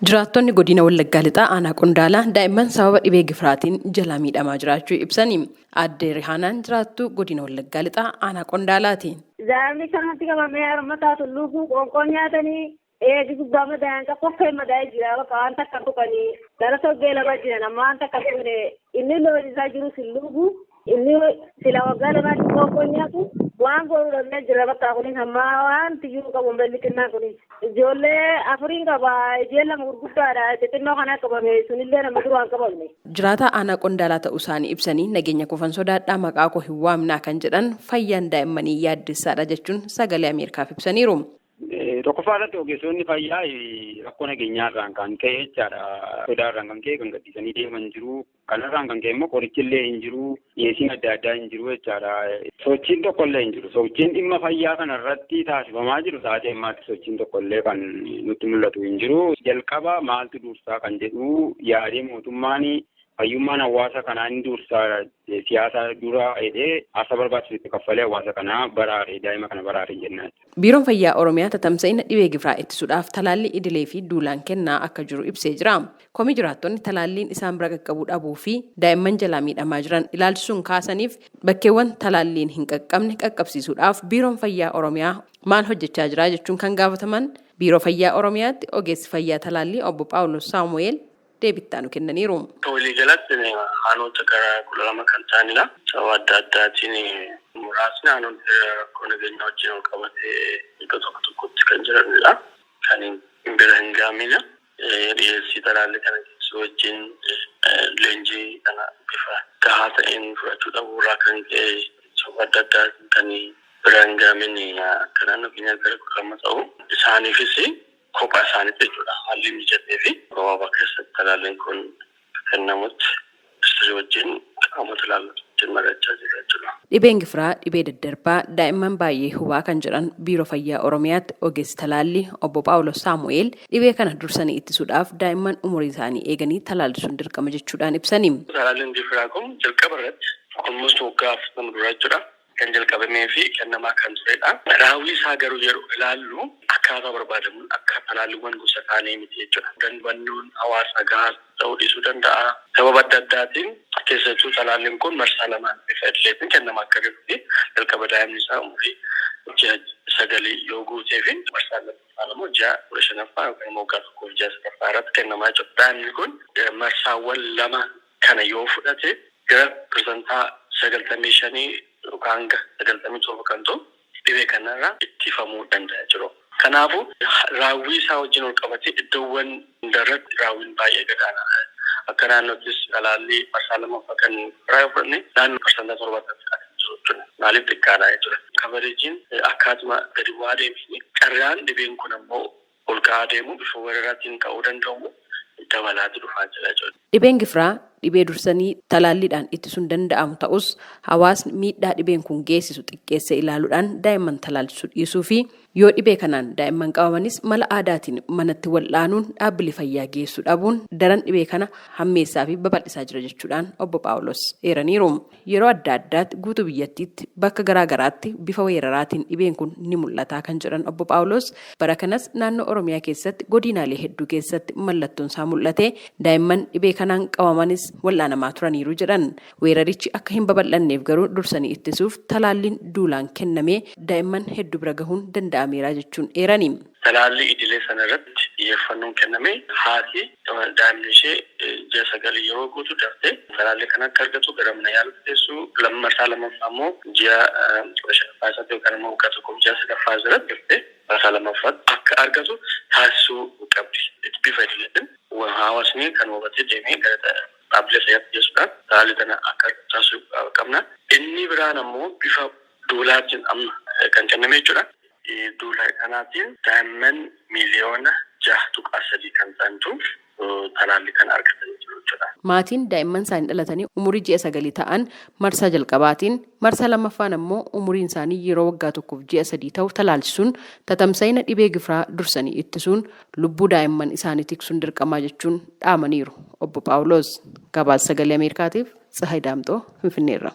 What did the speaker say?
Jiraattonni godina Wallaggaa Lixaa aanaa Qondaalaa daa'imman sababa dhibee gifiraatiin jalaa miidhamaa jiraachuu ibsani. Aadde Rihaanaan jiraattuu godina Wallaggaa Lixaa aanaa Qondaalaati. Daa'imni kanatti qabamee harma taatu lubbuu qoonqoo nyaatanii eegi gubbaa madaa'an koffee madaa'ee jira bakka waan takka tuqanii gara torbee lama jiran amma waan takka tuqne inni loon isaa jirus hin lugu inni sila waggaa lamaatti qoonqoo nyaatu waan godhu dhabnee jira bakka kunis amma waan tiyyuu qabu belli xinnaa kunis ijoollee afuriin qaba, ijoollee lama gurguddaadha, xixinnoo kana qabame sunillee nama duraan qabamne. Jiraataa aanaa Qondaalaa ta'uu isaanii ibsanii nageenya kofan sodaadhaa maqaa koo hin waamnaa kan jedhan fayyaan daa'immanii yaaddessaadha jechuun Sagalee Ameerikaaf ibsaniiru. Tokkoffaa irratti ogeessonni fayyaa rakkoo nageenyaa irraan kan ka'e jechaadha. Sodaa irraan kan ka'e kan gaddisanii deeman jiru. Kanarraan kan ka'e immoo qorichi illee hin jiru. Dhiyeessiin adda addaa hin jiru jechaadha. Sochiin tokko illee hin jiru. Sochiin dhimma fayyaa kanarratti taasifamaa jiru sa'aatii ammaatti sochiin tokko illee kan nutti mul'atu hin jiru. Jalqaba maaltu dursaa kan jedhu yaadee mootummaan fayyummaan hawaasa kanaa inni dursaa siyaasa dura jedhee aarsaa barbaachisu itti kaffalee hawaasa kanaa baraare, daa'ima kana baraare jennaan. Biiroon Fayyaa Oromiyaa tatamsa'ina dhibee gifiraa ittisuudhaaf talaallii idilee fi duulaan kennaa akka jiru ibsee jira. Komii jiraattonni talaalliin isaan bira qaqqabuu dhabuu fi daa'imman jalaa miidhamaa jiran ilaalchisuun kaasaniif bakkeewwan talaalliin hin qaqqabne qaqqabsiisuudhaaf Biiroon Fayyaa Oromiyaa maal hojjechaa jira jechuun kan gaafataman Biiroo Fayyaa Oromiyaatti ogeessi fayyaa talaallii obbo Phaawulos Saamu'eel deebittaa nu kennaniiru. Waliigalatti aanota gara 12 kan ta'anidha. Sababa adda addaatiin muraasni aanota rakkoo nageenyaa wajjin wal qabatee iddoo tokko tokkotti kan jiranidha. Kan bira hin gahamina. Dhiyeessii talaallii kana geessuu wajjin leenjii kana bifa gahaa ta'een fudhachuu dhabuu irraa kan ka'e sababa adda addaatiin kan bira hin gahamin akka naannoo keenyaatti gara 12 ta'u. Isaaniifis kophaa isaaniitti jechuudha haalli mijatee fi gabaabaa keessatti talaalliin kun kennamutti ministirii wajjin qaamota ilaallatu wajjin mari'achaa jirra jechuudha. Dhibeen gifiraa dhibee daddarbaa daa'imman baay'ee hubaa kan jedhan Biiroo Fayyaa Oromiyaatti ogeessi talaallii obbo Phaawulos Saamu'eel dhibee kana dursanii ittisuudhaaf daa'imman umurii isaanii eeganii talaalchisuun dirqama jechuudhaan ibsani. Talaalliin gifiraa kun jalqaba irratti almost waggaa 40 dura jechuudha kan jalqabamee fi kennamaa kan turedha. Raawwii isaa garuu yeroo ilaallu akkaataa barbaadamuun akka talaalliiwwan gosa kaanii miti jechuudha. Hubannoon hawaasaa gahaa ta'uu dhiisuu danda'a. Sababa adda addaatiin keessattuu talaalliin kun marsaa lamaan bifa idileetiin kennamaa akka jiruu fi jalqaba daa'imni isaa umurii ji'a 9 yoo guutee fi marsaa lammaffaan immoo ji'a 15ffaa yookaan immoo waggaa tokkoof ji'a sadaffaa irratti kennamaa jechuudha. Daa'imni kun marsaawwan lama kana yoo fudhate gara 95% yookaan hanga 97 kan ta'u dhibee kanarraa ittifamuu danda'a jiru. Kanaafuu raawwii isaa wajjin wal qabatee iddoowwan hundarratti raawwiin baay'ee gadaanaadha. Akka naannoottis talaallii marsaa lammaffaa kan raawwii fudhanne naannoo 70% kan jiru jechuudha. Maaliif xiqqaadha jechuudha. Kabareejiin akkaatuma gadi bu'aa deemee carraan dhibeen kun ammoo ol ka'aa deemu bifa weeraraatiin ka'uu danda'u dabalaatu dhufaa jira jechuudha. Dhibeen gifiraa dhibee dursanii talaalliidhaan ittisuun danda'amu ta'us hawaasni miidhaa dhibeen kun geessisu xiqqeessee ilaaluudhaan daa'imman talaalchisuu dhiisuu fi yoo dhibee kanaan daa'imman qabamanis mala aadaatiin manatti wal'aanuun dhaabbilee fayyaa geessuu dhabuun daran dhibee kana hammeessaa fi babal'isaa jira jechuudhaan obbo Phaawulos eeraniiru. Yeroo adda addaatti guutuu biyyattiitti bakka garaa garaatti bifa weeraraatiin dhibeen kun ni mul'ata kan jedhan obbo Phaawulos bara kanas naannoo Oromiyaa keessatti godinaalee hedduu keessatti mallattoon isaa mul'ate daa'imman dhibee kanaan qabamanis wal'aanamaa turaniiru jedhan. Weerarichi akka hin babal'anneef garuu dursanii ittisuuf talaalliin duulaan kennamee daa'imman hedduu bira gahuun danda'ameera jechuun eerani. Talaallii idilee sana irratti xiyyeeffannoon kenname haati daa'imni ishee ji'a 9 yeroo guutu daftee talaallii kana akka argatu gara mana yaalaatti geessu, marsaa lammaffaa immoo ji'a 15ffaa isaatti yookaan immoo waggaa tokkoof ji'a sadaffaa irratti daftee marsaa lammaffaatti akka argatu taasisuu qabdi. Bifa idileetiin hawaasni kan hubatee deemee gara dhaabbilee fayyaatti geessuudhaan talaallii kana akka argatu taasisuu qabna. Inni biraan ammoo bifa duulaatiin amma kan kenname jechuudha. Duula kanaatiin daa'imman miiliyoona 6.3 kan ta'antu talaallii kana argatanii jiru jechuudha. Maatiin daa'imman isaanii dhalatanii umurii ji'a 9 ta'an marsaa jalqabaatiin marsaa lammaffaan ammoo umuriin isaanii yeroo waggaa tokkoof ji'a 3 ta'u talaalchisuun tatamsa'ina dhibee gifiraa dursanii ittisuun lubbuu daa'imman isaanii tiksuun dirqamaa jechuun dhaamaniiru. Obbo Phaawulos gabaasa Sagalee Ameerikaatiif Tsahaay Daamxoo Finfinneerra.